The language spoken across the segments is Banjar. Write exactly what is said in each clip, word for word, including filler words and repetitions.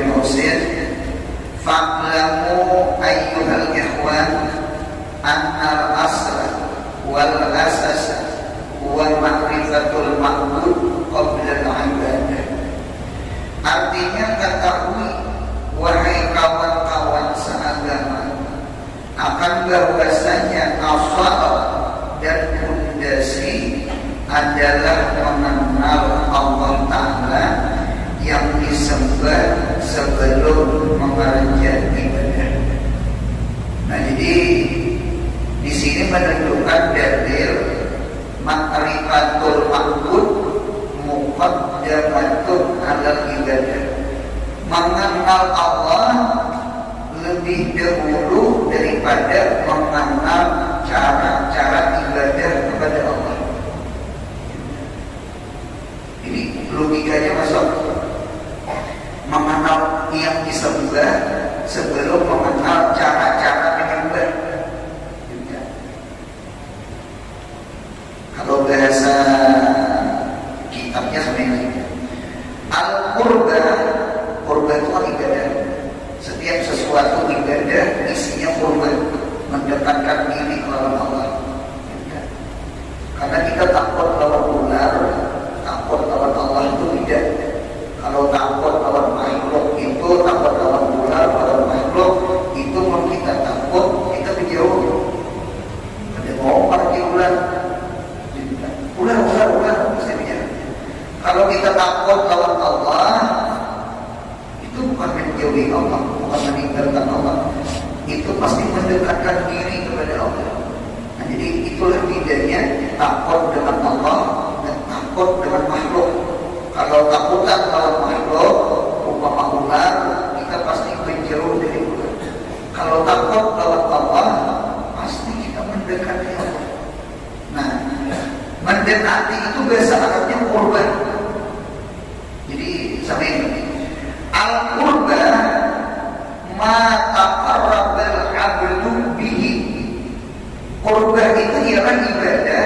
Muhsin, fa'lamu ayyuhal ikhwan annal asla wal asasa huwa ma'rifatul ma'bud qabla al-ibadah. Artinya, ketahui, wahai kawan-kawan seagama, akan bahwasanya asal dan pondasi adalah mengenal Allah Ta'ala yang disembah sebelum mengerjakan ibadah. Nah, jadi di sini menunjukkan dalil ma'rifatul ma'bud muqaddamatun alal ibadah. Mengenal Allah lebih dahulu daripada mengenal cara-cara ibadah kepada Allah. Ini logikanya masuk. Mengenal yang disembah sebelum mengenal cara-cara menyembah. Kalau bahasa kitabnya sama ini. Al-qurba, qurba itu kan ibadah. Setiap sesuatu ibadah isinya qurba, mendekatkan diri ke Allah. Karena kita takut lawan ular, takut lawan Allah itu tidak. Kalau takut lawan makhluk itu, takut lawan ular, lawan makhluk itu, mun kita takut, kita menjauh. Kada mau parti ular. Ular, ular, ular, misalnya. Kalau kita takut lawan Allah, itu bukan menjauhi Allah, bukan meninggalkan Allah. Itu pasti mendekatkan diri kepada Allah. Nah, jadi itulah bedanya takut dengan Allah dan takut dengan makhluk. Kalau takutan lawan makhluk, umpama ular, kita pasti menjauh dari ular. Kalau takut lawan Allah, pasti kita mendekati Allah. Nah, mendekati itu bahasa Arabnya qurba. Jadi, sama ini. Al-qurba ma taqarrabal abdu bihi. Qurba itu ialah ibadah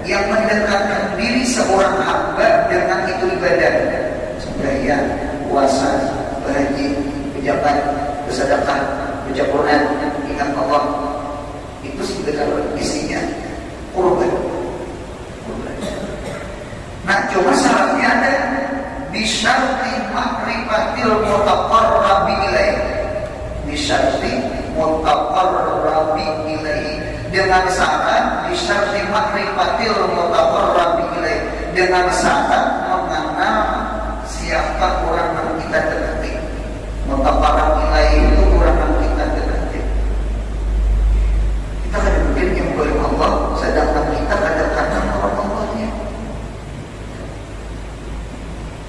yang mendekatkan diri seorang hamba dengan itu ibadah. Sembahyang, puasa, berhaji, berzakat, bersedekah, baca Quran, ingat Allah. Itu sebenarnya isinya qurba. Qurba. Nah, cuma syaratnya ada, bisyarti ma'rifatil mutaqarrabi ilaih. Bisyarti mutaqarrabi ilaih. Dengan syarat bisyarti ma'rifatil mutaqarrabi ilaih. Dengan syarat mengenal siapa orang yang kita dekati. Mutaqarrab ilaih itu orang yang kita dekati. Kita kada mungkin nyembah Allah sedangkan kita kada kenal lawan Allahnya.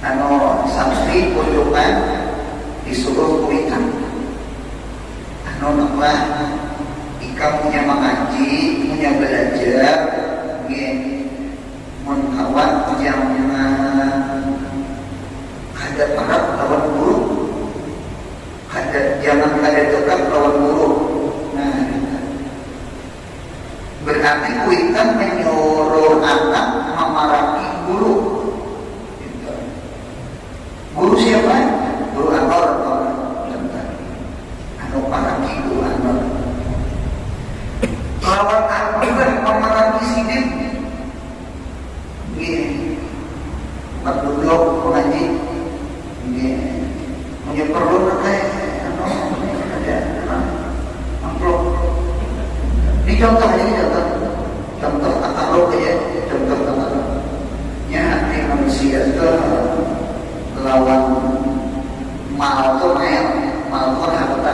Anu, santri pojokan disuruh kuitan. Anu, napa, ikam munnya mangaji, munnya balajar, nggih, mun kawa jangan kada parak lawan guru, kada, jangan kada dekat lawan guru. Nah, berarti kuitan menyuruh anak mamaraki guru. Gitu. Guru siapa? Guru Anwar. Anu, paraki Guru Anwar. Lawan Anwar mamaraki sidin. Nggih. Tempat duduk, mengaji. Nggih. Punya perlu pakai, anu, ada, anu, amplop. Ini contoh aja, ini contoh. Contoh takaruk aja, contoh takaruk. Nya hati manusia itu lawan mal tu main, mal tu harta.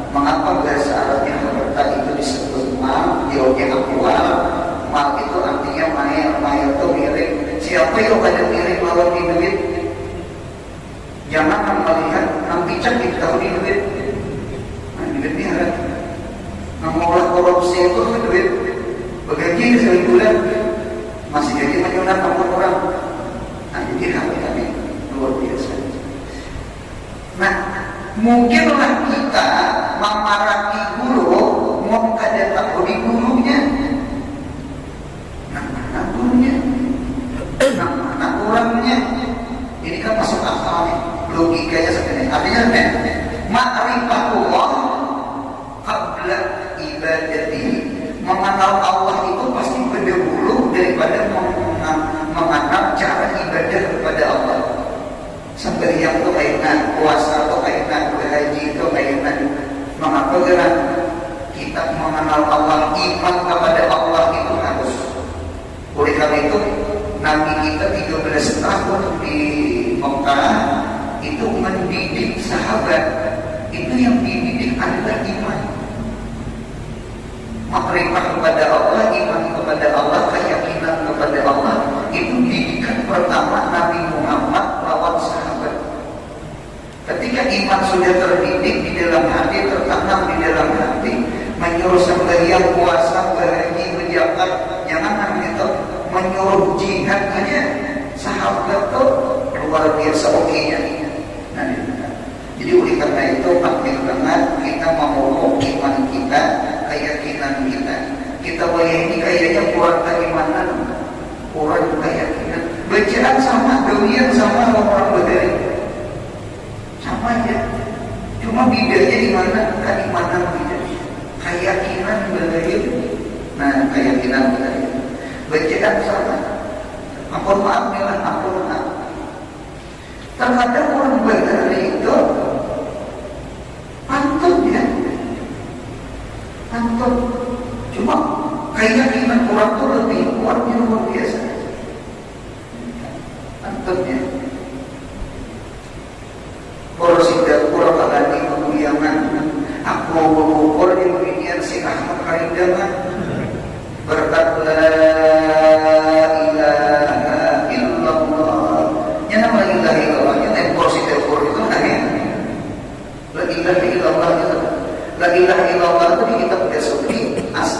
Mengapa bahasa Arabnya harta itu disebut mal? Jawabnya amwal. Mal itu artinya mail, mail itu mirip. Siapa yang kada mirip lawan di duit? Jangan nang malihat, nang picak di tahun di duit. Nah, duit ni ada. Nang maulah korupsi itu kan duit. Bagaji di sehari bulan. Masih jadi menyunat ampun orang. Nah, jadi harta ni luar biasa. Nah, mungkinlah kita mamaraki guru, mun kada tahu di gurunya. Nang mana gurunya? Nang mana orangnya? Ini kan masuk akal nih, logikanya sebenarnya. Tapi Ma'rifatullah qabla ibadatihi. Mengenal Allah itu pasti berdahulu daripada mengenal, mengenal cara ibadah kepada Allah. Sembahyang tu kainan, puasa tu kainan, berhaji tu kainan. Mengapa gerak kita mengenal Allah, iman kepada Allah itu harus. Oleh karena itu, Nabi kita tiga belas tahun di Mekah itu mendidik sahabat. Itu yang dididik adalah iman. Makrifat kepada Allah, iman kepada Allah, keyakinan kepada Allah itu didikan pertama Nabi Muhammad lawan sahabat. Ketika iman sudah terdidik di dalam hati, tertanam di dalam hati, menyuruh sembahyang, puasa, berhaji, berjakat, jangan hanya itu, menyuruh jihad aja sahabat tuh luar biasa oke-nya. Nah, jadi oleh karena itu penting banget kita memupuk iman kita, keyakinan kita. Kita wayah ini kayaknya kurang keimanan, kurang keyakinan. Bacaan sama, gawian sama, orang bahari sama aja. Cuma bedanya di mana? Keimanan beda. Keyakinan beda. Nah, keyakinan beda. Bacaan sama. Ampun maaf nih lah, ampun maaf. Terkadang orang bahari itu pantun ya. Pantun. Cuma keyakinan orang tuh lebih kuat yang luar biasa. Pantun ya. Poro sidapur kalani kubuyangan. Aku bebubur di bibinian si Ahmad Karindangan. Berkat la ilaha illallah. Nya nama la ilaha illallah nya tempur si tempur itu aneh. La ilaha illallah itu. La ilaha illallah itu di kitab Yasuni as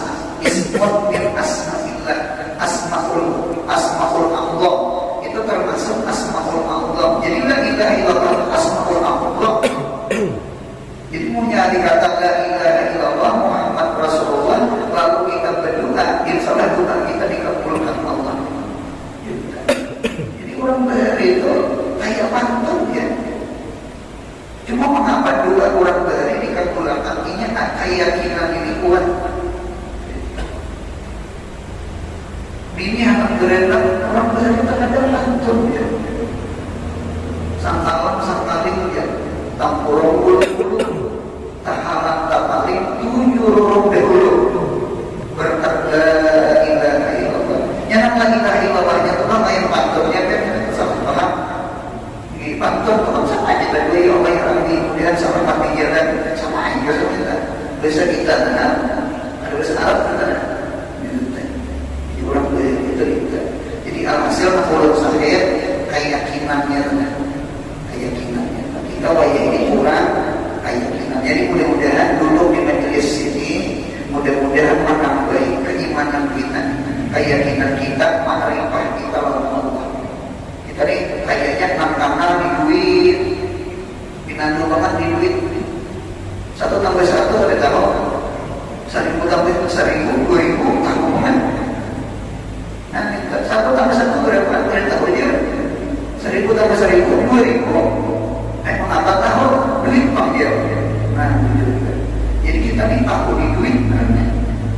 ismun min asmaillah, asmaul asmaul Allah. Itu termasuk asmaul Allah. Jadi la ilaha illallah itu asmaul Allah. Jadi punya dikata la ilaha illallah Muhammad Rasulullah, lalu kita berdoa, insya Allah doa kita dikabulkan Allah. Jadi orang bahari itu kayak pantun ya. Cuma mengapa doa orang bahari dikabulkan? Artinya keyakinan ini kuat. Bini anak berenang orang bahari terkadang pantun ya. Sangkalan sangkaling ya. Tampurung bulu-bulu. Tahalang tapaling tujuh rurung dahulu. Berkat la ilaha illallah. Nya nang la ilaha illallahnya tu kan lain pantunnya kan sama paham. Di pantun tu kan sama aja tadi ya Allah yang Rabbi kemudian sama pati jalan sama aja sama kita. Bahasa kita nah, ada bahasa Arab kan ada. Jadi orang boleh itu juga. Jadi alhasil nak ulun sahih keyakinannya nah. Keyakinan. Kita wayah ini kurang keyakinan. Jadi mudah-mudahan duduk di majelis sini, mudah-mudahan menambahi keimanan kita, keyakinan kita, makrifah kita lawan Allah. Kita ni kayaknya nang kanal di duit, pinandu banget di duit. Satu tambah satu ada tahu, seribu tambah seribu, dua ribu, tahu banget. Nah, satu tambah satu berapa? Berapa tahu dia? Seribu tambah seribu, dua ribu. Eh, mengapa tahu? Duit pang dia. Nah, gitu. Jadi kita ni tahu di duit.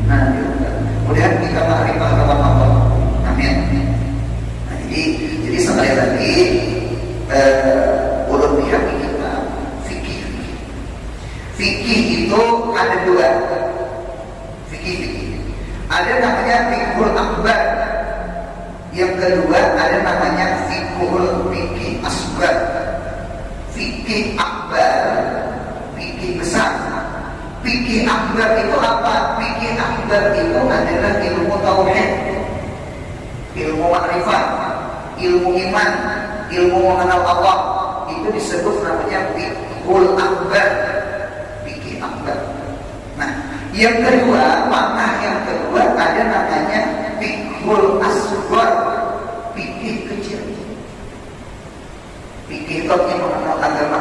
Nah, gitu. Mudahan kita makrifah lawan Allah. Amin. Nah, jadi, jadi sekali lagi, eh, ulun lihat di kitab fikih. Fikih itu ada dua. Fikih, fikih. Ada namanya fikhul akbar. Yang kedua ada namanya fikhul fikih asbar. Fikih akbar, fikih besar. Fikih akbar itu apa? Fikih akbar itu adalah ilmu tauhid, ilmu makrifat, ilmu iman, ilmu mengenal Allah. Itu disebut namanya fikhul akbar, fikih akbar. Nah, yang kedua, panah yang kedua ada namanya fikhul asghar, fikih kecil. Fikih itu artinya mengenal agama,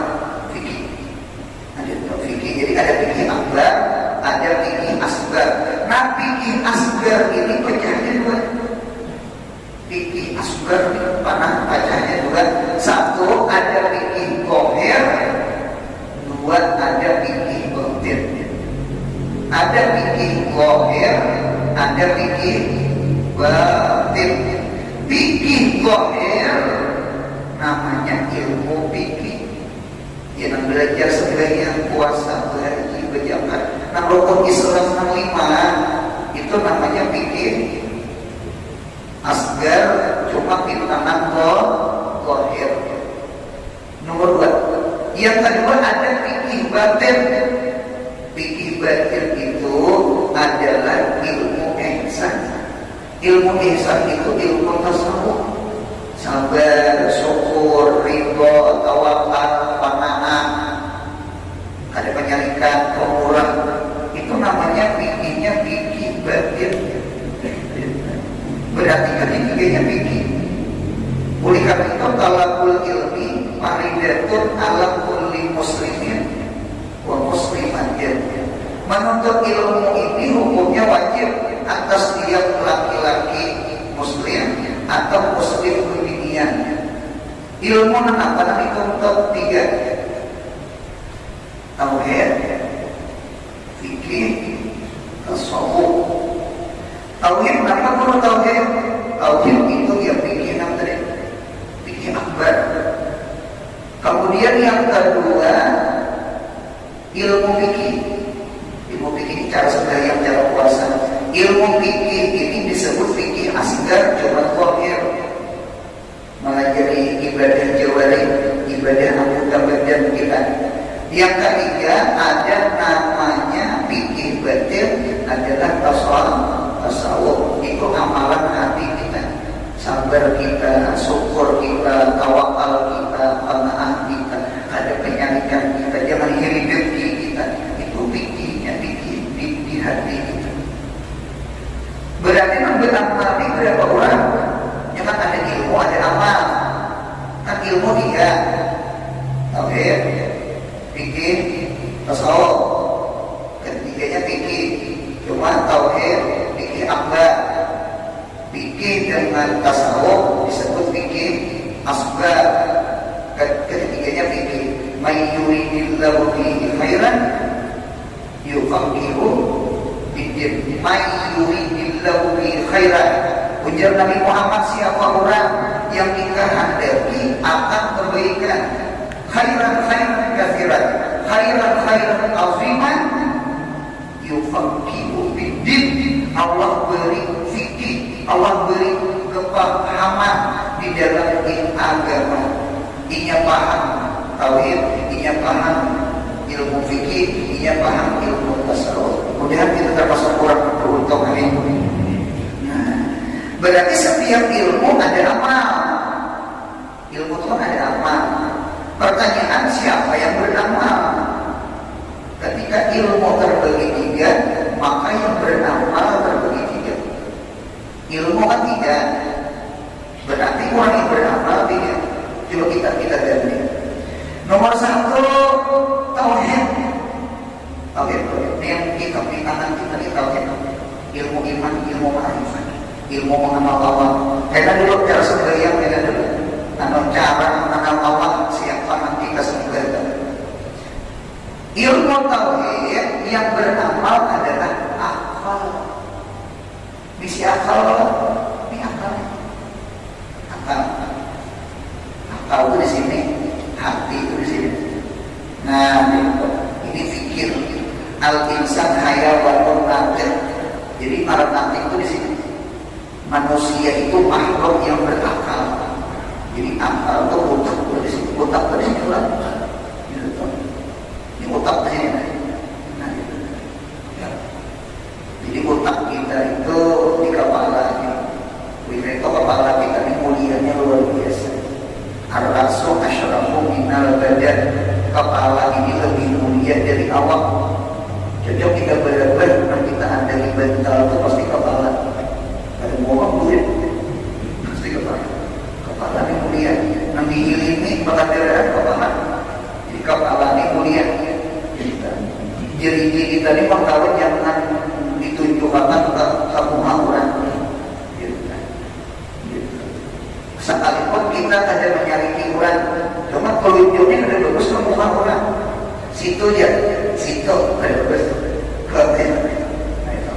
fikih. Ada fikih, jadi ada fikih akbar, ada fikih asghar. Nah, fikih asghar ini pecahnya dua. Fikih asghar ni panah pacahnya dua. Satu ada fikih zahir, Zahir, ada fikih batin. Fikih zahir namanya ilmu fikih. Ya, nang belajar sembahyang, puasa, berhaji, berzakat, nang rukun Islam nang lima, itu namanya fikih asgar, cuma pintangan zahir. Nomor dua. Yang kedua, ada fikih batin. Fikih batin itu adalah ilmu ihsan. Ilmu ihsan itu ilmu tasawuf. Sabar, syukur, ridho, tawakal, qanaah, kada menyalahkan, pemurah. Itu namanya fikihnya fikih batin. Berarti ketiganya fikih. Oleh karena itu, talabul ilmi faridatun ala kulli muslimin wa muslimatin. Menuntut ilmu ini hukumnya wajib atas tiap laki-laki muslim atau muslim binian. Ilmu nang apa nang dituntut? Tiga. Tauhid, fikih, tasawuf. Tauhid, napa guru tauhid? Tauhid itu ya fikih nang tadi, fikih akbar. Kemudian yang kedua, ilmu fikih. Ilmu fikih ini cara sembahyang, cara puasa. Ilmu fikih ini disebut fikih asgar, cuma zahir. Melajari ibadah jawarih, ibadah anggota badan kita. Yang ketiga, ada namanya fikih batin, adalah tasawuf. Tasawuf itu amalan hati kita, sabar kita, syukur kita, tawakal kita, qanaah kita, kada penyalikan kita, jangan hiri dengki kita. Itu fikihnya fikih di, di hati kita. Berarti nang beramal ni berapa orang? Ya kan, ada ilmu, ada amal. Kan ilmu tiga. Tauhid, fikih, tasawuf. Ketiganya fikih. Cuma tauhid, fikih akbar. Fikih dengan tasawuf disebut fikih asgar. Ke- Ketiganya fikih. May yuridillahu bihi khairan yufaqihu fiddin. May yuridillahu bihi khairan. Ujar Nabi Muhammad, siapa orang yang dikehendaki akan kebaikan, khairan, khairan katsiran, khairan, khairan aziman, yufaqihu fiddin. Allah beri fikih, Allah beri kepahaman di dalam agama. Inya paham tauhid, inya paham ilmu fikih, inya paham ilmu tasawuf. Mudahan kita termasuk orang beruntung, amin. Nah, berarti setiap ilmu ada amal. Ilmu itu kan ada amal. Pertanyaan, siapa yang beramal? Ketika ilmu terbagi tiga, maka yang beramal terbagi tiga. Ilmu kan tiga, berarti orang yang beramal tiga. Coba kita kita gandeng. Nomor satu, tauhid. Tauhid, tauhid. Ini yang kita pintangan kita ni tauhid. Ilmu iman, ilmu ma'rifat, ilmu mengenal Allah. Kena dulu cara sembahyang, kena dulu. Anu, cara mengenal Allah, siapa nanti kita sembahyang. Ilmu tauhid yang beramal adalah akal. Bisi akal, ini akal. Akal. Akal itu di sini, hati itu di sini. Nah, ini, ini fikir. Al insan hayawanun natiq. Jadi, ngaran natiq itu di sini. Manusia itu makhluk yang berakal. Jadi, akal itu utak itu di sini, utak itu di sini lah. Gitu tuh. Ini utak di sini. Nah, gitu. Ya. Jadi, utak kita itu di kepala. Wih, itu kepala kita ini mulianya luar biasa. Ar-rasu asyrafu minal badan. Kepala ini lebih mulia dari awak. Cocok kita berdebat, kalau kita ada di bantal itu pasti kepala. Ada muka duit, pasti kepala. Kepala ini mulia. Nang dihilimi, bakal kepala. Jadi, kepala ini mulia. Jadi, kita, jeriji kita ini mangkawin jangan ditunjukkan ke, ke muka orang. Gitu. Gitu. Sekalipun kita kada menyakiti orang, cuma telunjuknya kada bagus ke muka orang. Situ aja, situ kada bagus. Ke, nah, itu.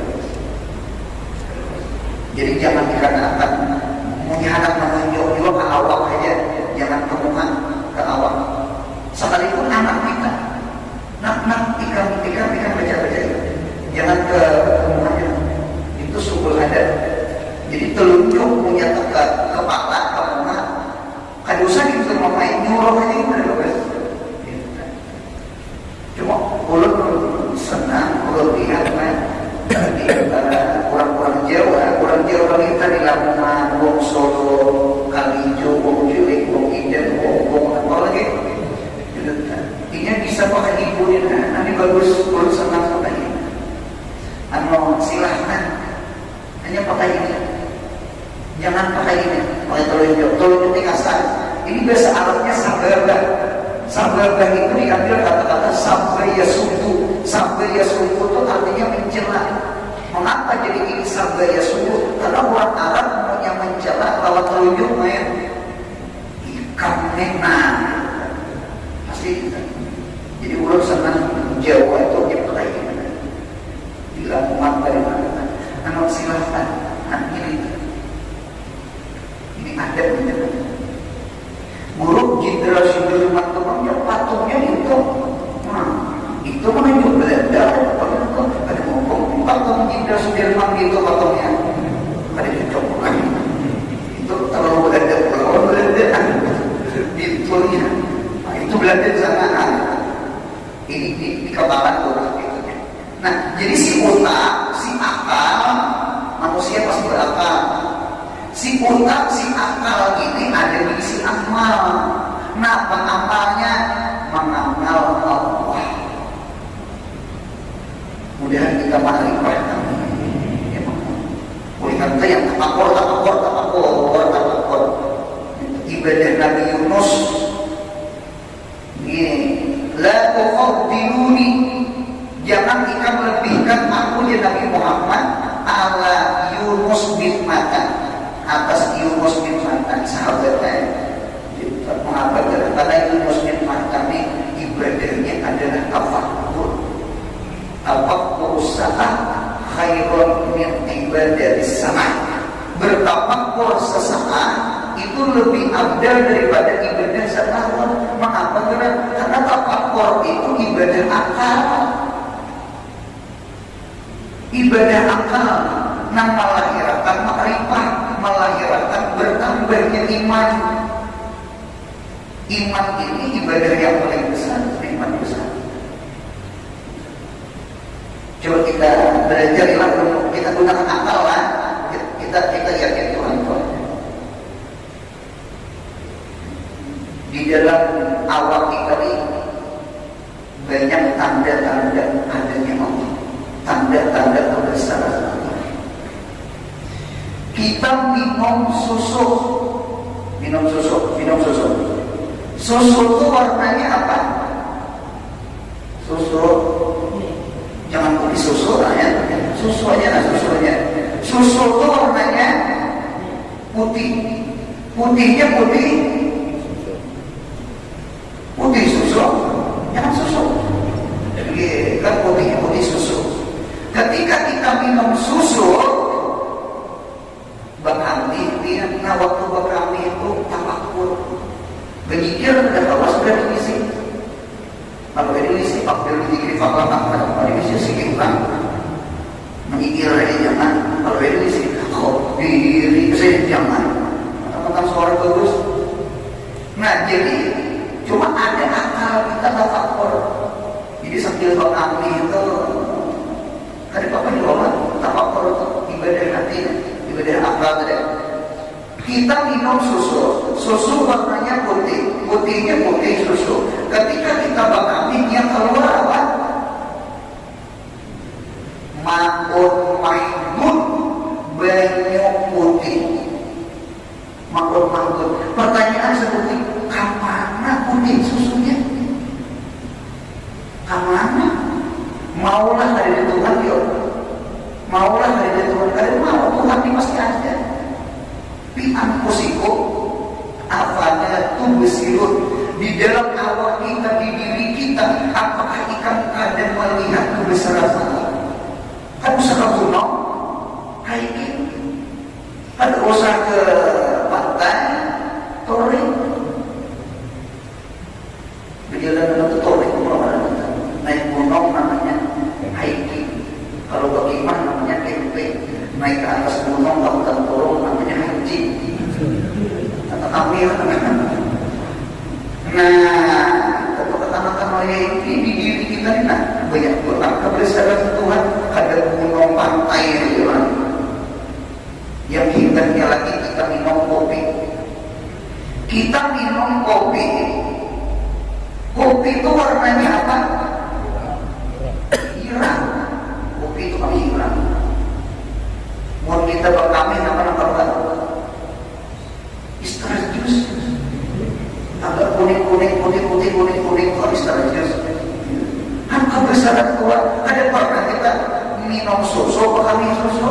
Cuma ulun senang ulun lihat nah di antara orang-orang Jawa, orang Jawa kita di Lamongan, wong Solo, Kalijo, wong Cilik, wong Idan, wong wong apa lagi? Inya bisa pakai ibu ni nah, nanti bagus, ulun senang pakai ini. Anu silahkan hanya pakai ini. Jangan pakai ini, pakai telunjuk. Telunjuk ini kasar. Ini bahasa Arabnya sababah. Sababah itu diambil kata-kata sabaya subuh. Sabaya subuh itu artinya mencela. Mengapa jadi ini sabaya subuh? Karena orang Arab punya mencela lawan telunjuk main. Ikam ni nah. Pasti kita. Jadi ulun senang Jawa itu dia pakai ini. Bila muat dari mana? Anu silahkan. Nah, ini. Ini ada benar. Guru Jenderal Sudirman itu kan dia patungnya itu. Nah, itu menunjuk Belanda. Apa itu? Ada ngomong patung Jenderal Sudirman itu patungnya. Ada cocok kan? Itu terlalu Belanda, pulau Belanda kan. Pintunya. Nah, itu Belanda di sana kan. Ini di, di kepala tuh gitu. Nah, jadi si utak, si akal, manusia pasti berakal. Si utak, si akal ini ada di si amal. Nah, amalnya mengenal Allah. Mudahan kita makrifah kami. Oleh karena yang tapakur, tapakur, tapakur, tapakur. Ibadah Nabi Yunus. Ini, la tufaddiluni, jangan ikam lebihkan aku ya Nabi Muhammad ala Yunus bin Matta, atas Yunus bin Matta, sahabat saya. Jadi, mengapa? Karena Yunus bin Matta ini ibadahnya adalah tafakur. Tafakkur saat khairun min ibadatis sanah. Bertafakkur sesaat itu lebih abdal daripada ibadah setahun. Mengapa? Karena, karena tafakkur itu ibadah akal. Ibadah akal nang melahirakan makrifah, melahirakan bertambahnya iman. Iman ini ibadah yang paling besar, nikmat besar. Coba kita belajar lah, kita gunakan akal lah. Kita kita yakin Tuhan Tuhan. Di dalam awak kita ini banyak tanda-tanda adanya Allah, tanda-tanda kebesaran Allah. Kita minum susu, minum susu, minum susu. Susu itu warnanya apa? Susu. Jangan putih susu lah ya. Susu aja lah susunya. Susu itu warnanya putih. Putihnya putih. Putih susu. Jangan susu. Jadi kan putihnya putih susu. Ketika kita minum susu, Bakamih, iya, nah waktu bakamih itu tapakur. Banyikir kada kawa sudah diisi. Kalau kada diisi, pakbil banyikir paklamak, kada kawa diisi, sikit urang. Manyikir aja jangan, kalau kada diisi, kok diri saya jangan. Mata-mata suara bagus. Nah, jadi cuma ada akal kita tapakur. Jadi sambil bakamih itu Kada papa jua lah, tapakur tu ibadah hati, ibadah akal tadi. Kita minum susu, susu warnanya putih, putihnya putih susu. Ketika kita bakamih, yang keluar apa? Maun mahmud, banyu putih. Maun mahmud. Pertanyaan seperti, kamana putih susunya? Kamana? Maulah kadada Tuhan yo. Maulah kadada Tuhan, kada mau, Tuhan ni pasti ada. Fi anfusikum afala tubsirun. Di dalam awak kita, di diri kita, apakah ikam kada melihat kebesaran Allah? Kada usah ka gunung, hiking. Kada usah ke pantai, touring. Bajalanan tu touring, naik gunung namanya hiking. Kalau bakimah namanya camping. Naik ke atas gunung, lalu turun namanya haji. Kata kami lah. Nah, itu pertama-tama ya ini di diri Nah, banyak jua kebesaran Tuhan kada gunung pantai aja, Bang. Yang hebatnya lagi, kita minum kopi. Kita minum kopi. Kopi itu warnanya apa? Hirang. Kopi itu kan hirang. Mun kita berkami, apa namanya? Istrajus. Agak kuning-kuning, putih-putih, kuning-kuning, kok istrajus. Kan kebesaran Tuhan, kada pernah kita minum susu, apa kami susu,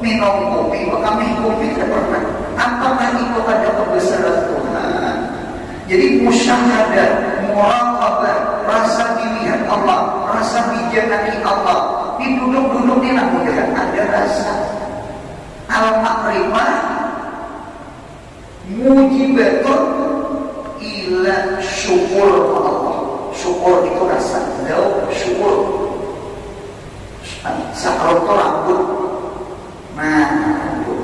minum kopi, apa kami kopi, kada pernah. Apakah itu ada kebesaran Tuhan? Jadi musyahadah, muraqabah, rasa dilihat Allah, rasa dijangaki Allah. Di duduk-duduk ni, nah, mudahan ada rasa. Al-makrifah mujibatun ila syukur Allah. Syukur itu rasa, dzauq syukur. Sakron itu rambut. Nah,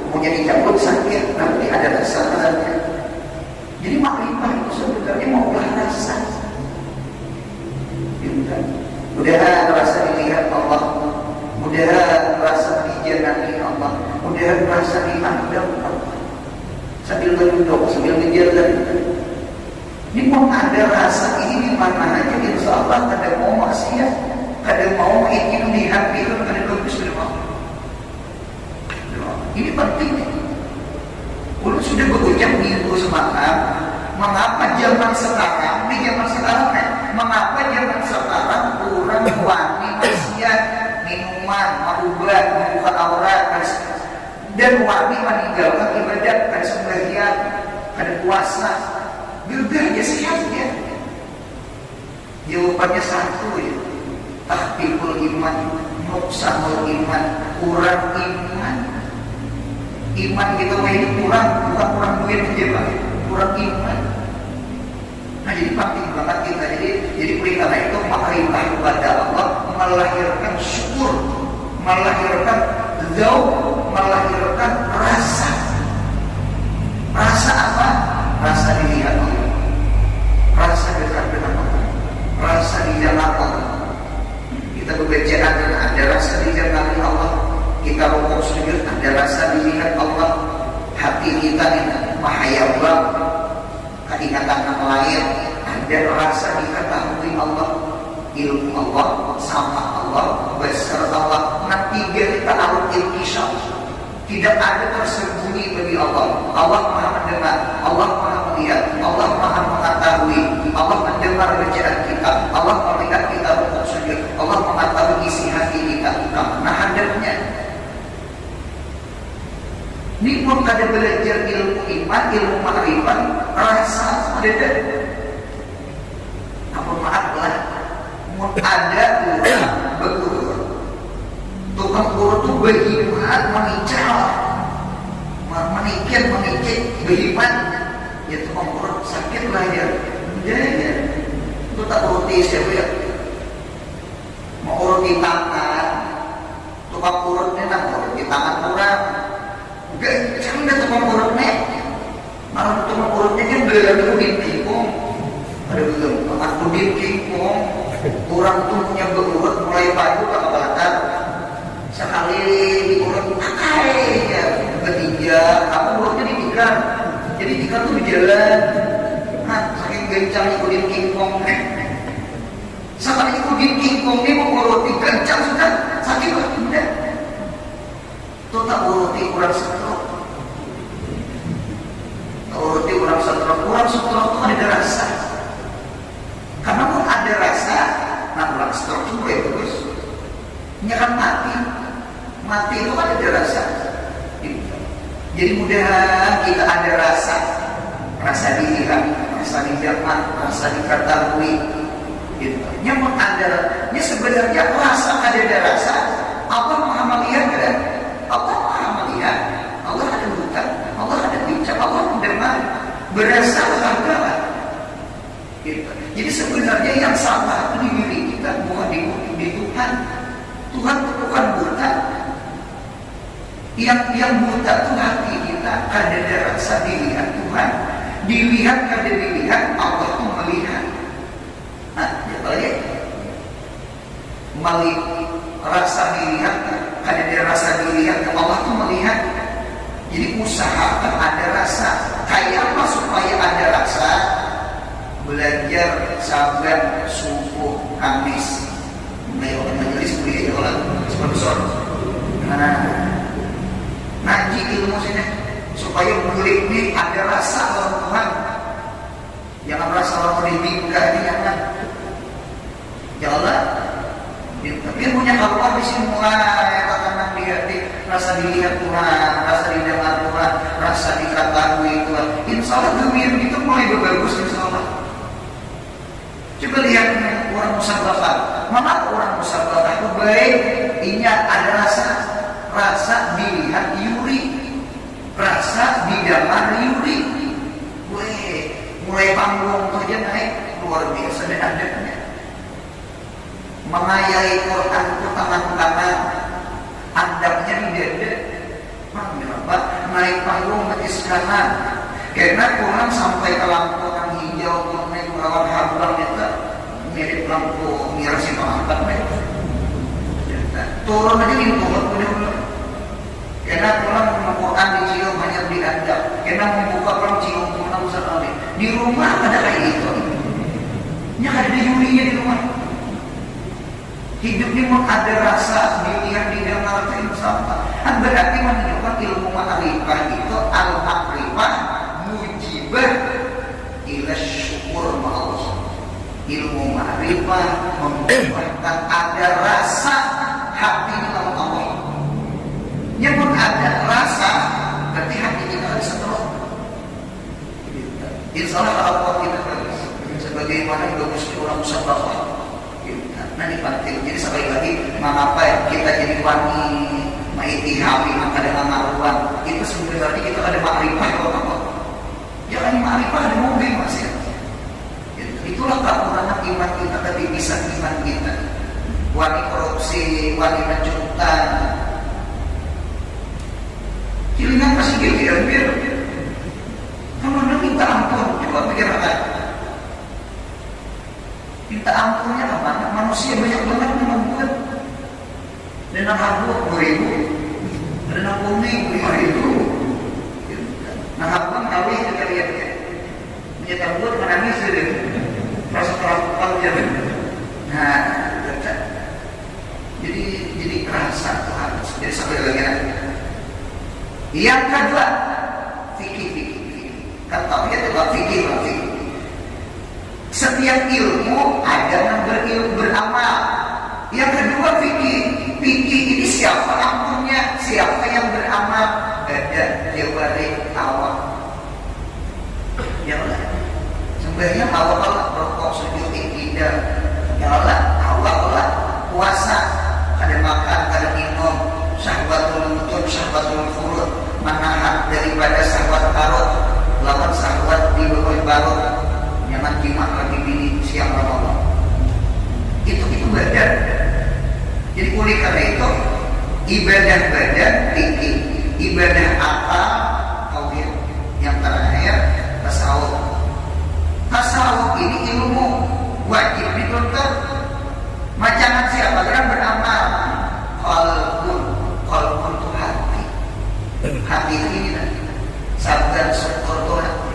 munnya dicabut sakit, nanti ada rasa rasanya. Jadi makrifah itu sebenarnya maulah rasa. Gitu kan? Mudahan rasa dilihat Allah, mudahan rasa dijangaki Allah, mudahan rasa dipandang Allah. Sambil baduduk, sambil bajalan. Ini mun ada rasa ini di mana aja, insya Allah kada mau maksiat, kada mau ini di hati, kada bagus, kada mau. Ini penting. Ulun sudah berucap minggu semalam, mengapa zaman sekarang, di zaman sekarang nih, mengapa zaman sekarang orang wani maksiat, minuman, marubat, membuka aurat, dan, dan wani meninggalkan ibadat, kada sembahyang, kada puasa, gegah aja sehat ya. Jawabannya satu ya, takhfiful iman, nuqsanul iman, kurang iman. Iman kita mah ini kurang, bukan kurang duit aja, Pak. Kurang iman. Nah, jadi penting banget kita. Jadi, jadi oleh karena itu, makrifah kepada Allah melahirkan syukur, melahirkan dzauq, melahirkan rasa. Rasa apa? Rasa dilihat Allah, rasa dekat dengan Allah, rasa didengar Allah. Kita bebaca adzan, ada rasa didengar Allah. Kita rukuk sujud, ada rasa dilihat Allah. Hati kita ini mahayabang, kaingatan nang lain, ada rasa diketahui Allah, ilmu Allah, sama Allah, basar Allah. Nang tiga kita arut inkisyaf. Tidak ada tersembunyi bagi Allah. Allah Maha Mendengar, Allah Maha Melihat, Allah Maha Mengetahui, Allah mendengar bacaan kita, Allah melihat kita rukuk sujud, Allah mengetahui isi hati kita, kemana hadapnya. Ini mun kada belajar ilmu iman, ilmu makrifat, rasa kada ada. Ampun maaf lah, mun ada urang beurut, tukang urut tu bahimat manical, ma-, manicit, manicit, bahimat. Ya, tukang urut sakit lah ya. Ya, ya. Itu tak uruti siapa ya. Mauruti tangan, tukang urut ni nang uruti tangan urang. Gancang dah tukang urut ni. Nang tukang urut ni kan belajar tu di kingkung. Ada bilang, "Aku di kingkung." Urang tu punya beurut mulai pagi ka kabalatar. Sakali diurut, pakai ja. Ketiga, aku urutnya di tikar. Jadi tikar tu berjalan. Nah, saking gancangnya aku di kingkung. Sakali aku di kingkung ni mauruti gancang sudah, sakit lah, indah. Tu tauruti urang stroke. Tauruti urang stroke. Urang stroke tu kada ada rasa. Karena mun ada rasa, nah, urang stroke tu mulai bagus. Nya kan mati. Mati tu kan ada rasa. Jadi mudahan kita ada rasa. Rasa dilihat, rasa didengar, rasa diketahui. Gitu. Nya mun ada, nya sebenarnya rasa kadada rasa, Allah Maha Melihat kada? Allah Maha Melihat, Allah kada buta, Allah kada pincang, Allah mendengar. Berasa lah, kada lah. Gitu. Jadi sebenarnya yang salah itu di diri kita, bukan di, di Tuhan. Tuhan itu bukan buta. Yang, yang buta tuh hati kita, kadada rasa dilihat Tuhan. Dilihat kada dilihat, Allah tuh melihat. Nah, ya, apalagi? Melihat rasa dilihat, kada ada rasa dilihat, Allah tuh melihat. Jadi usahakan ada rasa. Kayak apa supaya ada rasa? Belajar saban subuh Kamis. Mulai orang majelis kuliah ya orang sebesar. Nah, ngaji ilmu sini supaya murid ini ada rasa lawan Tuhan. Jangan rasa lawan ribingka ini jangan. Ya Allah. Tapi punya keluar di sini mulai akan di hati rasa dilihat Tuhan, rasa didengar Tuhan, rasa diketahui Tuhan. Insya Allah dunia itu mulai berbagus insya Allah. Coba lihat orang musabakah. Mengapa orang musabakah itu baik? Inya ada rasa, rasa dilihat Yuri, rasa didengar Yuri. Weh, mulai panggung tu aja naik luar biasa dan adabnya. Mengayai Quran itu tangan kanan, andaknya di dada. Mang, kenapa? Naik panggung betis kanan. Karena kurang sampai ke lampu nang hijau, kuning, lawan habang itu mirip lampu ngiras yang empat nih. Turun aja di turun punya ular. Karena kurang Quran dicium hanya di andap. Karena membuka kurang cium kurang sekali. Di rumah ada kayak itu. Nya ada di Yurinya di rumah. Hidup ini mun ada rasa dilihat didengar itu insya Allah. Kan berarti menunjukkan ilmu makrifah itu al makrifah mujibah ila syukur ma Allah. Ilmu makrifah membuahkan ada rasa hati dalam Allah. Nya mun ada rasa, berarti hati kita ada seterus. Insya Allah kalau kita bagus, sebagaimana bagusnya orang musabakah. Nah, ini penting. Jadi sekali lagi, mengapa kita jadi wani maitihafi maka dengan maruan itu sebenarnya kita ada makrifah kalau apa? Ya kan makrifah ada mungkin masih. Itulah kekurangan iman kita, ketipisan iman kita. Wani korupsi, wani mencukutan. Kilingan masih gigi hampir. Kamu minta ampun, coba pikirkan. Minta ampunnya kemana? Manusia banyak banget yang membuat. Ada nang habuk dua ribu, ada nang kuning lima ribu. Nah, habang kawih kita lihat ya. Punya tambut menangis jadi rasa terlalu ya. Nah, jadi jadi rasa tuh harus jadi sampai lagi. Yang kedua, fikih fikih. Kan tahu ya tuh fikih fikih. Setiap ilmu ada yang berilmu beramal. Yang kedua fikih. Fikih ini siapa ampunnya? Siapa yang beramal? Badan, jawarih, awak. Ya Allah. Sembahyang awak Allah, rokok, sujud, iktidal. Ya Allah, awak Allah, puasa, kada makan, kada minum, syahwatul mutun, syahwatul furud, manahan daripada syahwat parut lawan syahwat di bawah parut, nyaman jima lagi bini siang Ramadan. Itu itu badan. Jadi oleh karena itu ibadah badan tinggi, ibadah akal tauhid, yang terakhir tasawuf. Tasawuf ini ilmu wajib dituntut. Macangan siapa orang beramal? Qalbun. Qalbun itu hati. Hati itu ini tadi. Sabar, syukur itu hati.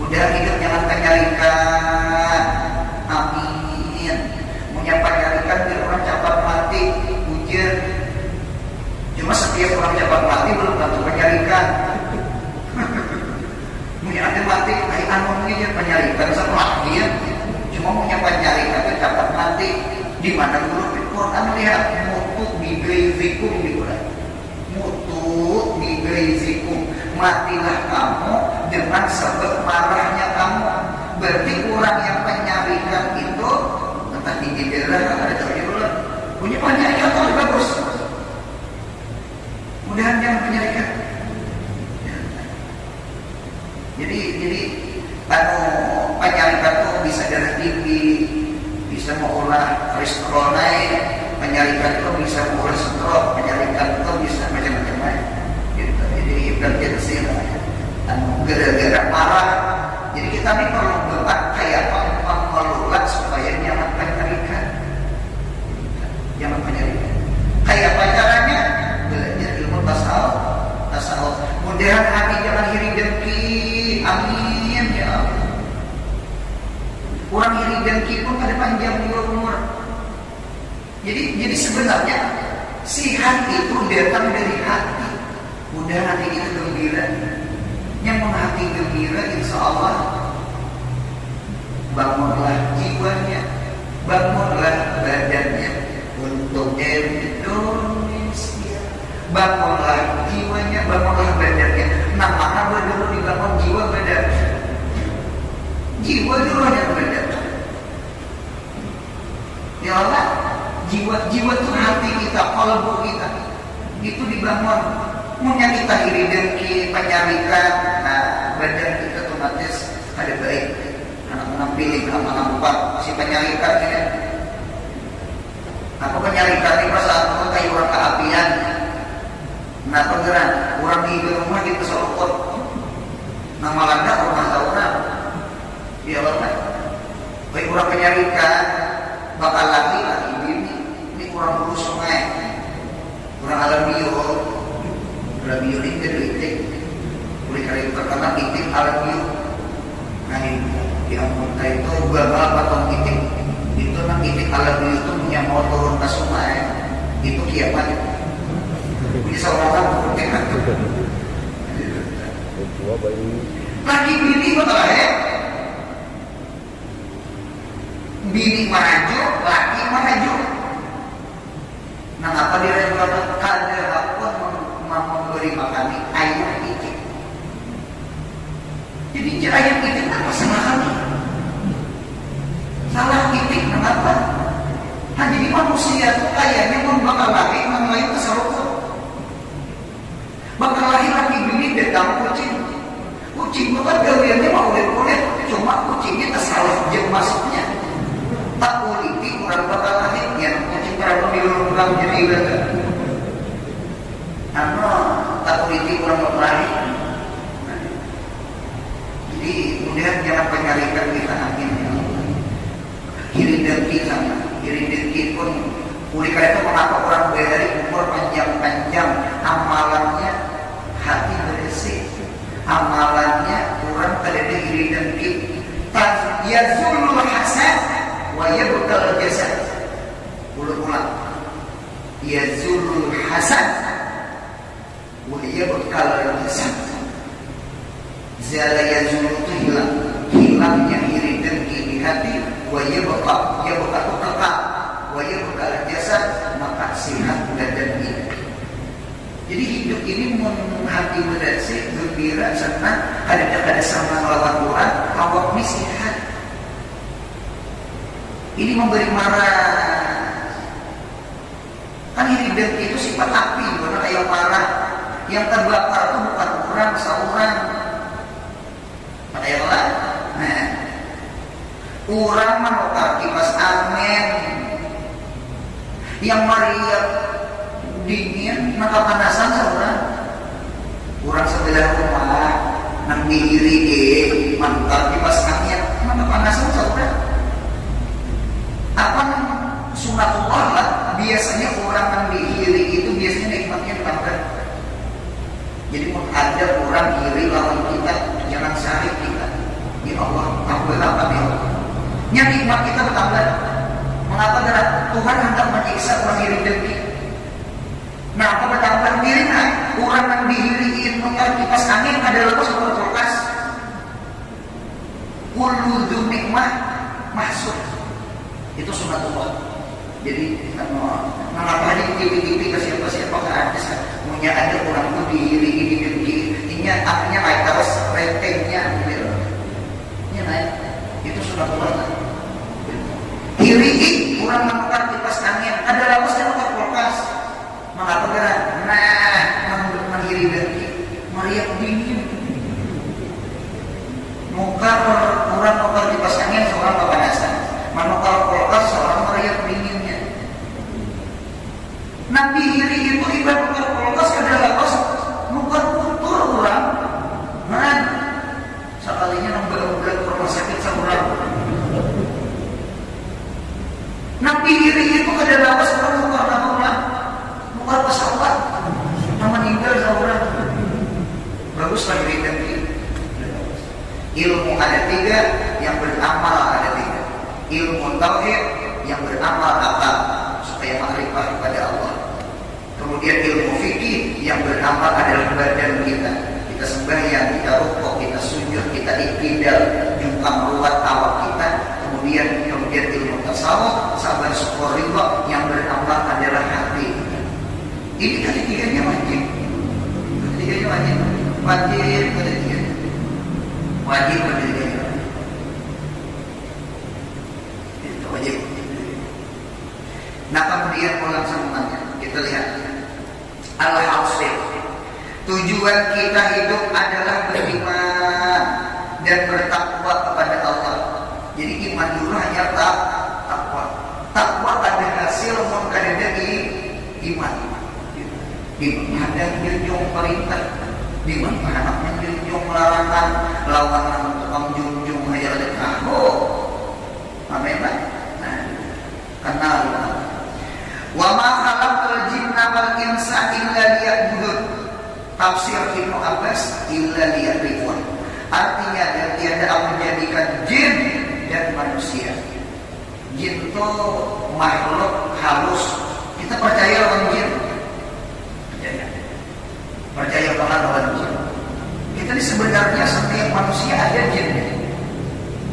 Mudah hidup jangan panyarikan. Amin. Punya panyarikan biar orang cepat mati. Ujar. Cuma setiap orang cepat mati belum tentu panyarikan. Punya ada mati, ai anu ini dia panyarikan sama dia. Cuma punya panyarikan itu cepat mati. Di mana guru Quran lihat mutu bigaizikum di Quran. Mutu bigaizikum, matilah kamu dengan sebab marahnya kamu. Berarti orang yang menyarikan itu entah di jendela ada cari ular. Punya penyarikan tuh bagus. Mudahan jangan penyarikan. Jadi jadi anu penyarikan tuh bisa darah tinggi, bisa maulah kolesterol naik, penyarikan itu bisa maulah stroke, penyarikan itu bisa macam-macam lain. Gitu. Jadi hipertensi namanya. Anu gara-gara marah. Jadi kita ini perlu banget kayak apa mengelola supaya nyaman penyarikan. Ya, Jadi, jadi sebenarnya sihat itu datang dari hati. Mudah hati kita gembira. Yang menghati gembira, insya Allah, bangunlah jiwanya, bangunlah badannya untuk Indonesia. Bangunlah jiwanya, bangunlah badannya. Nah, maka dulu dibangun jiwa badan. Jiwa dulu yang badan. Ya Allah, jiwa, jiwa tu hati kita, kalbu kita. Itu dibangun. Munnya kita iri dengki, panyarikan, nah, badan kita otomatis kada baik. Anak menampiling, anak nampak, si panyarikan ini. Apa panyarikan ini perasaan tu kayak orang keapian. Nah, pengeran, orang di rumah kita seruput. Nah, malah rumah orang. Ya Allah, kan? Baik orang panyarikan, bakal laki, laki bini. Ini orang hulu sungai. Orang alamiah. Alamiah ini kada itik. Boleh kada terkena itik alamiah. Nah, ini, di ampun, nah, itu bakal patong itik. Itu nang itik alamiah itu punya mau turun ke sungai. Itu kiamat. Bisa orang tahu. Laki bini bakal lahir. Bini marajuk, laki marajuk. Nangapa dirajuk? Kada hakun mem-, mem-, memberi makani ayam itik. Jadi, jar ayam itik napa salah kami? Salah itik nangapa? Nah, jadi manusia tu kayanya mun bakalahi nang lain tasarukut. Bakalahi laki bini datang kucing. Kucing tu kan gawiannya maulit-ulit, cuma kucingnya tasalah jam masuknya. Takuliti urang bakalahi, pian kucing kada pun dilurungkan jadi ibadah. Anu, takuliti urang bakalahi. Jadi, mudahan jangan panyarikan kita, amin, ya Allah. Iri dengki sama, iri dengki pun. Oleh karena itu, mengapa orang bahari umur panjang-panjang, amalannya hati bersih, amalannya orang kadada iri dengki. Taz-, yazulul hasad wa yabqal jasad. Ulang-ulang. Yazulul hasad wa yabqal jasad. Zala yazulu itu hilang. Hilangnya iri dengki di hati, wa yabqa, yabqa itu kekal. Wa yabqal jasad, maka sihat badan ini. Jadi, hidup ini mun hati bersih, gembira, senang, kadada kada sama lawan urang, awak ni sihat. Ini memberi marah. Kan iri dengki itu sifat api, bukan kayak parah. Yang terbakar itu bukan orang, saurang. Makanya lah, nah, orang manukar kipas angin. Yang mariak dingin, nang kapanasan saurang. Urang sebelah rumah nang diiri, eh, manukar kipas angin, nang kapanasan saurang. Apa nang sunatullah lah, biasanya urang nang diiri itu biasanya nikmatnya bertambah. Jadi, mun ada urang iri lawan kita, jangan sarik kita. Ya Allah, aku balapan, ya Allah. Nya nikmat kita bertambah. Mengapa? Karena Tuhan hendak menyiksa urang iri dengki. Nah, apa bertambah? Diri, nah, urang nang diiri nukar kipas angin kada lawas nukar kulkas. Kullu dzu nikmah mahsud. Itu sunatullah. Jadi, anu, mengapa di T V-T V ke siapa-siapa, ke artis, kan? Munnya ada urang tu diiri ini dan di, inya, akhirnya naik terus ratingnya, gitu. Inya naik. Itu sunatullah, kan? Iri, urang manukar kipas angin, kada lawas nukar kulkas. Mangapa garang? Nah, nang, nang iri dengki, mariak dingin. Nukar, urang nukar kipas angin, saurang kapanasan. Manukar kulkas, saurang mariak dinginnya. Nang diiri itu ibarat nukar kulkas, kada lawas nukar kutur urang. Nah, sakalinya nang barubat ke rumah sakit saurang. Nang diiri itu kada lawas urang nukar napa urang? Nukar pesawat. Nang maninggal saurang. Bagus lah iri dengki. Ilmu ada tiga, yang beramal ada tiga. Ilmu tauhid, yang beramal akal. Supaya Kemudian ilmu fikih yang beramal adalah badan kita. Kita sembahyang, kita rukuk, kita sujud, kita iktidal, jungkang ruwet awak kita. Kemudian kemudian ilmu tasawuf, sabar, syukur, ridha, yang beramal adalah hati. Ini ketiganya wajib. Ketiganya wajib. Wajib ketiganya. Wajib ketiganya. Itu wajib. Nah, kemudian ulang sambungannya. Kita lihat. Alhasil, tujuan kita hidup adalah beriman dan bertakwa kepada Allah. Jadi iman dulu hanya tak takwa. Takwa kada hasil mun kadada i- iman. Di mana ada junjung perintah, di mana anak menjunjung larangan, lawan nang tukang junjung aja ada tahu. Amin lah. Nah, kenal. Wa ma khalaqtul jinna wal insa illa liya'budun. Tafsir Ibnu Abbas, illa liya'rifun. Artinya, dan tiada aku menjadikan jin dan manusia. Jin itu makhluk halus. Kita percaya lawan jin? Percaya. Percaya banget lawan jin. Kita ini sebenarnya setiap manusia ada jin.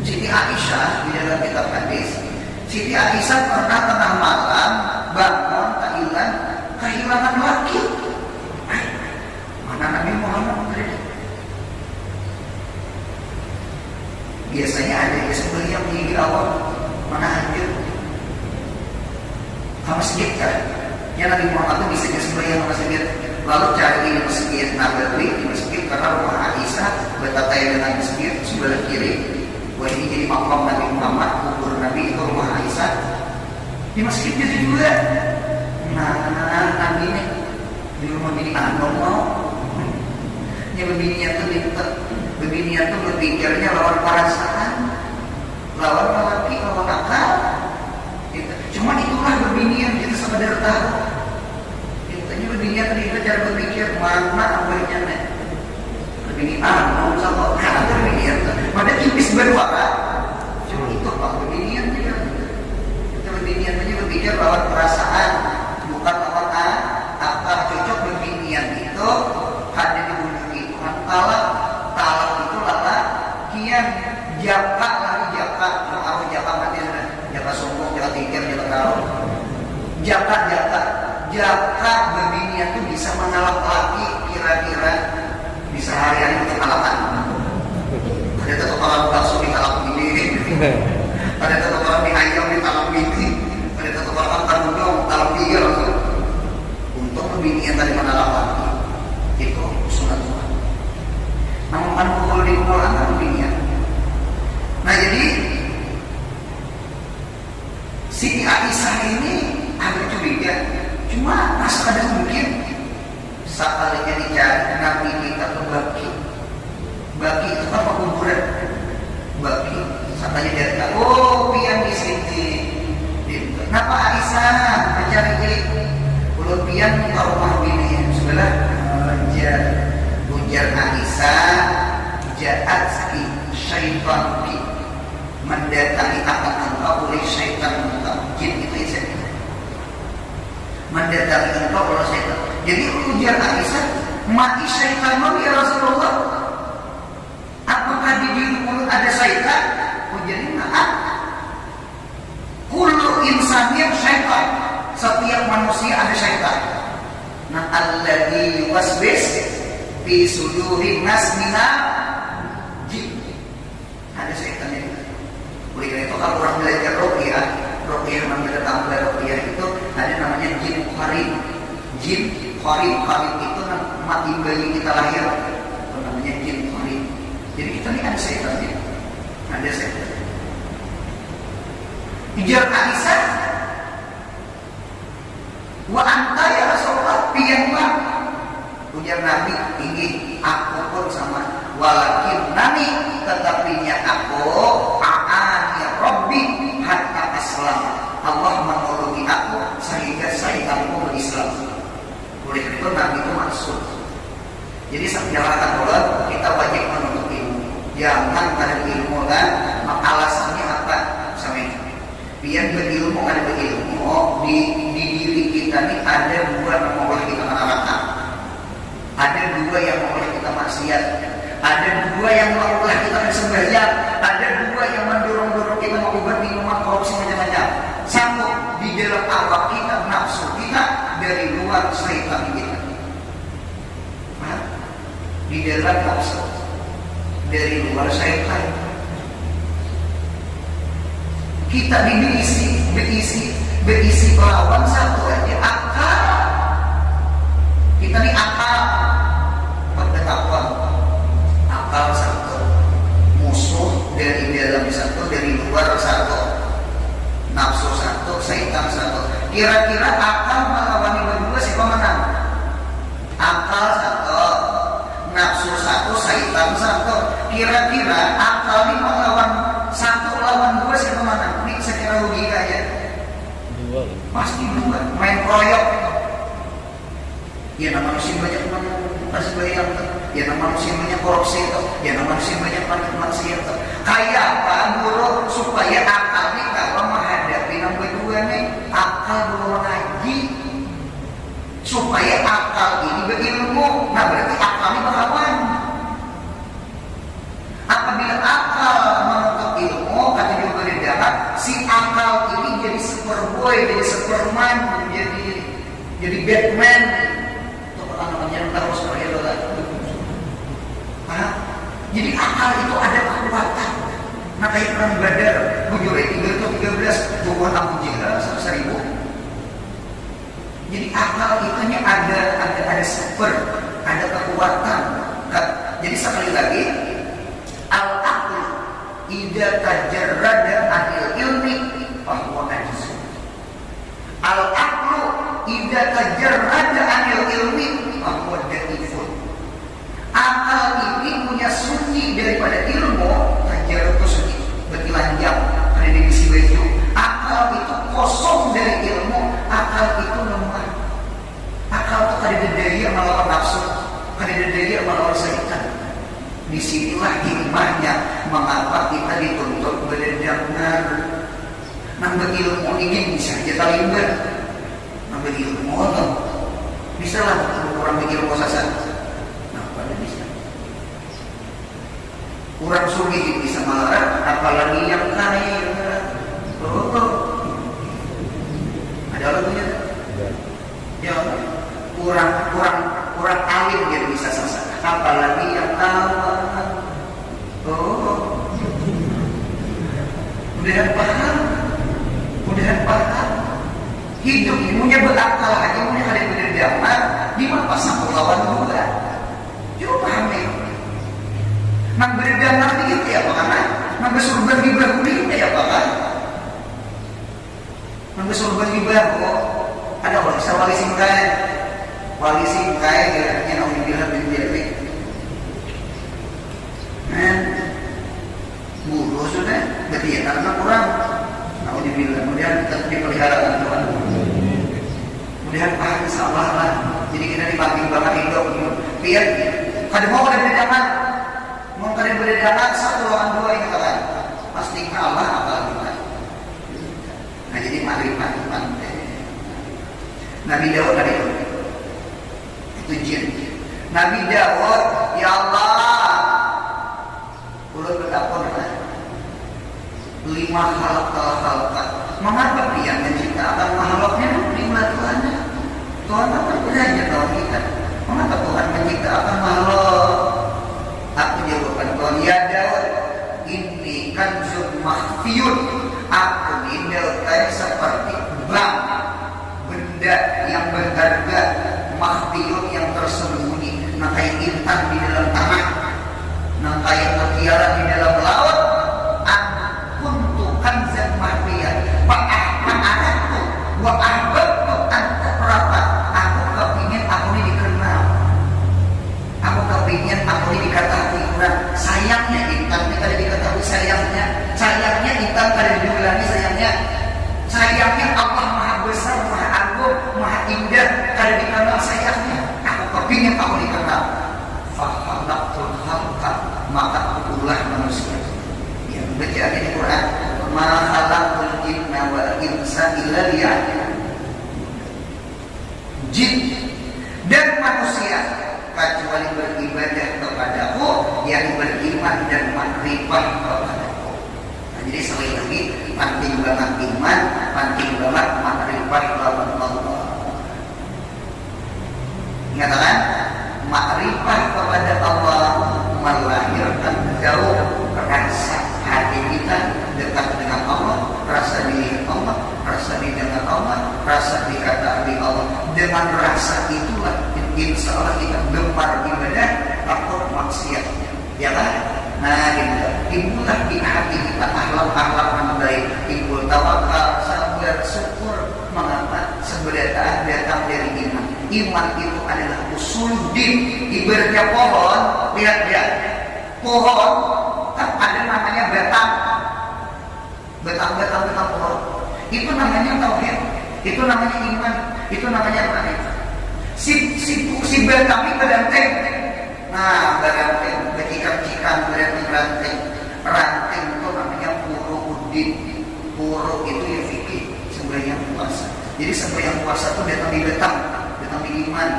Siti Aisyah di dalam kitab hadis, Siti Aisyah pernah tengah malam bangun, tak hilang, kehilangan laki. Mana Nabi Muhammad? Biasanya ada ya sembelih yang tinggi awal mana hancur. Ke masjid kan? Ya Nabi Muhammad itu bisa sembelih yang masjid. Lalu cari di masjid Nabawi, di masjid karena rumah Aisyah bertatai dengan masjid sebelah kiri. Wah, ini jadi makam Nabi Muhammad, kubur Nabi itu rumah Aisyah. Di masjid itu juga. Nah, Nabi ini di rumah bini anu mau. Nya bebinian tuh pinter. Bebinian tuh berpikirnya lawan perasaan, lawan lelaki, lawan akal. Gitu. Cuma itulah bebinian, kita sekedar tahu. Gitu. Nya bebinian tuh pinter cara berpikir, mana abahnya nih. Bebinian mau sama, nah, bebinian tuh. Pada tipis berdua kan. Cuma itu pak bebinian juga. Kita bebinian aja berpikir lawan perasaan, bukan lawan a- akal. Cocok bebinian itu kada dibunjuki Tuhan. Talak, talak itu lalakian. Jaka lari jaka, mau arwah jaka mati sudah. Jaka sumbung, jaka tingkir, jaka taruh. Jaka, jaka, jaka bebinian tuh bisa mengalap laki kira-kira bisa hari-hari untuk alakan. Ada tetap orang bakso di alam ini. Ada tetap orang di ayam di alam ini. Ada tetap orang tanudong alam tiga langsung. Untung bebinian tadi mengalap laki. Itu sunat Tuhan. Namun kan pukul di pukul anak bebinian. Nah jadi Siti Aisyah ini agak curiga, cuma rasa kada mungkin. Sakalinya dicari Nabi kita ke Baki. Baki itu kan pekuburan. Baki, sakalinya dari oh pian di sini. Napa Aisyah mencari ulun pian ke rumah bini sebelah. Ujar, ujar Aisyah, jaat syaitan. Mendatangi akan engkau oleh syaitan engkau. Jin itu ya syaitan. Mendatangi engkau oleh syaitan. Jadi ujar Aisyah, mati syaitan ya Rasulullah. Apakah di diri ulun ada syaitan? Ujar ini nah. Kullu insanin syaitan. Setiap manusia ada syaitan. Nah, alladzi yuwaswis fi sudurin nas minal jin. Ada syaitan itu. Oleh karena itu kalau orang belajar ruqyah, ruqyah nang kita tambah ruqyah itu ada namanya jin qarin. Jin qarin, qarin itu nang mati bayi kita lahir. Itu namanya jin qarin. Jadi kita ini ada syaitan ya. Ada syaitan. Ujar Aisyah, wa anta ya Rasulullah, pian mah. Ujar Nabi, inggih, aku pun sama. Walakin nani, tetapinya aku, aani Rabbi hatta aslam. Allah menolongi aku sehingga syaitanku berislam. Oleh itu Nabi itu masuk. Jadi setiap kata kita wajib menuntut ilmu. Jangan ada ilmu kan, alasannya apa? Sama ini. Pian berilmu kada berilmu, di, di diri kita ni ada dua nama Allah kita maksiat. Ada dua yang maulah kita dari sembahyang. Ada dua yang mendorong-dorong kita maubat, minuman, korupsi, macam-macam. Satu, di dalam awak kita, nafsu kita, dari luar, syaitan kita. Nah, di dalam nafsu, dari luar, syaitan. Kita ini diisi, berisi, berisi lawan satu aja, akal. Kita ini akal, pengetahuan. Akal satu, musuh dari dalam satu, dari luar satu, nafsu satu, syaitan satu. Kira-kira akal melawani berdua, siapa menang? Akal satu, nafsu satu, syaitan satu. Kira-kira akal ini melawan satu, lawan dua, siapa menang? Ini secara logika aja. Dua lah. Pasti dua. Main kroyok. Ya, nama manusia banyak mana kasih bayang. Ya, nama manusia banyak korupsi itu. Ya, nama manusia banyak mana maksiat itu. Kayak apa guru supaya akal ini kawa menghadapi nang berdua nih? Akal belum mengaji. Supaya akal ini berilmu. Nah, berarti akal ini berlawan. Apabila akal menuntut ilmu, kata juga berdapat, si akal ini jadi superboy, jadi superman, jadi jadi Batman. Itu apa namanya? Tahu superhero lah. Hah? Jadi akal itu ada kekuatan. Nah, kayak perang Badar, bujur ya, tiga atau tiga belas, bubuhan Abu Jahal seribu. Jadi akal itunya ada ada ada super, ada kekuatan. Jadi sekali lagi, al aklu ida tajarrada anil ilmi, bahwa najis. Al aklu ida tajarrada anil ilmi, bahwa daifun. Akal ini punya sunyi daripada ilmu, tajar itu sunyi, betilanjang, kada diisi baju. Akal itu kosong dari ilmu, akal itu lemah. Akal itu kada daya melawan nafsu, kada daya melawan syaitan. Di sinilah hikmahnya mengapa kita dituntut berdengar. Nang berilmu ini bisa aja talimbat. Nang berilmu tu bisa lah orang berilmu sasan. Nah, pada bisa. Orang sugih bisa malarang, apalagi yang kaya. Oh, ada lagunya. Ya, orang orang orang alim dia bisa sasan, apalagi yang awam. Oh, mudahan paham, mudahan paham. Hidup ini punya berakal aja, punya kada bener damar, di mana satu lawan dua. Coba paham nih. Nang bener damar dikit ya apa kan? Nang besurban di bahu dikit ya apa kan? Nang besurban di bahu, ada orang sawali singkai. Wali singkai, gelarnya Nauzubillah bin Jabrik. Nah, guru sudah, berarti ya karena kurang. Nauzubillah, kemudian tetap dipelihara oleh Tuhan. Kemudian paham, insya Allah lah. Jadi kita dipanggil bakal hidup. Lihat, kada mau kada bedakan. Mau kada bedakan, satu lawan dua ini katakan. Pasti kalah apalagi kita. Nah, jadi makrifat itu penting. Nabi Daud tadi itu, itu jin. Nabi Daud, ya Allah, ulun bertakun lah. Lima khalaqtal khalqa. Mengapa Pian menciptakan makhluknya? Lima Tuhannya. Tuhan apa bedanya lawan kita? Mengapa Tuhan menciptakan makhluk? Aku jawaban Tuhan, ya Daud, ini kanzun makhfiyun. Aku ni Daud tadi seperti bank, benda yang berharga, makhfiyun yang tersembunyi, nang kaya intan di dalam tanah, nang kaya mutiara di dalam laut. Ana kuntu kanzan makhfiyan, fa ah-, fa aradtu wa ahbabtu an u'rafa. Aku kepingin aku ni dikenal. Aku kepingin aku ni diketahui orang. Sayangnya intan ni kada diketahui sayangnya. Sayangnya intan kada didulangi sayangnya. Sayangnya Allah maha besar, maha agung, maha indah, kada dikenal sayangnya. Aku kepingin aku dikenal. Fakhalaqtul khalqa, maka aku ulah manusia. Ya, baca aja di Quran. Ma khalaqtul jinna wal insa illa liya'budun. Jin dan manusia kecuali beribadah kepadaku, yang beriman dan makrifah kepadaku. Nah, jadi sekali lagi, penting banget iman, penting banget makrifah lawan Allah. Ingat kan? Makrifah kepada Allah melahirkan zauq rasa hati kita dekat dengan Allah, rasa dilihat Allah, rasa didengar Allah, rasa diketahui Allah. Dengan rasa itulah, insya Allah kita gemar ibadah, takut maksiat. Ya kan? Nah, gitu. Timbullah di hati kita akhlak-akhlak yang baik. Timbul tawakal, sabar, syukur. Mengapa? Seberataan datang dari iman. Iman itu adalah usuluddin. Ibaratnya pohon, lihat ya. Pohon kan ada namanya batang. Batang-batang batang pohon. Itu namanya tauhid. Itu namanya iman. Itu namanya makrifat. Si si si batang ini beranteng. Nah, beranteng, bercikang-cikang, beranteng-ranteng. Ranting itu namanya furu'uddin. Furu' itu ya fikih, sebenarnya puasa. Jadi sembahyang puasa itu datang di batang, datang di iman.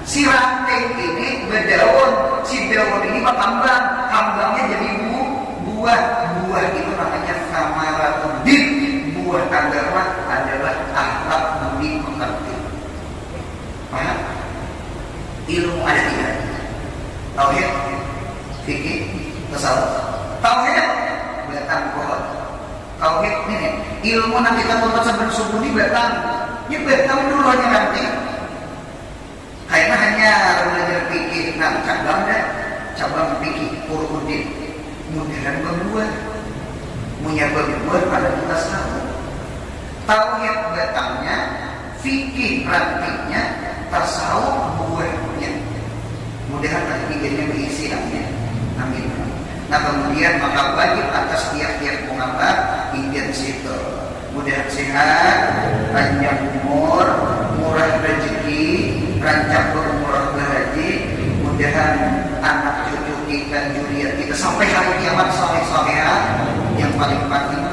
Si ranting ini berdaun, si daun ini berkembang, kembangnya jadi bu, buah. Buah itu namanya samaratuddin. Buah agama adalah akhlak budi pekerti. Paham? Ilmu ada tiga. Tauhid, fikih, tasawuf. Tauhid, batang pohon. Tauhid ini, ilmu yang kita tuntut sebelum subuh ini batang. Ini batang dulu hanya nanti. Kayaknya hanya belajar fikih, nah cabang dah, cabang fikih, furu'uddin. Mudahan berbuah. Munya berbuah pada kita tahu. Tauhid batangnya, fikih rantingnya, tasawuf buahnya. Mudahan tadi tiganya berisi, amin. Amin. Nah, kemudian maka wajib atas tiap-tiap mengapa, izin situ. Mudahan sehat, panjang umur, murah rezeki, rancak berumrah berhaji. Mudahan anak cucu kita, juriat kita sampai hari kiamat saleh-salehah. Yang paling penting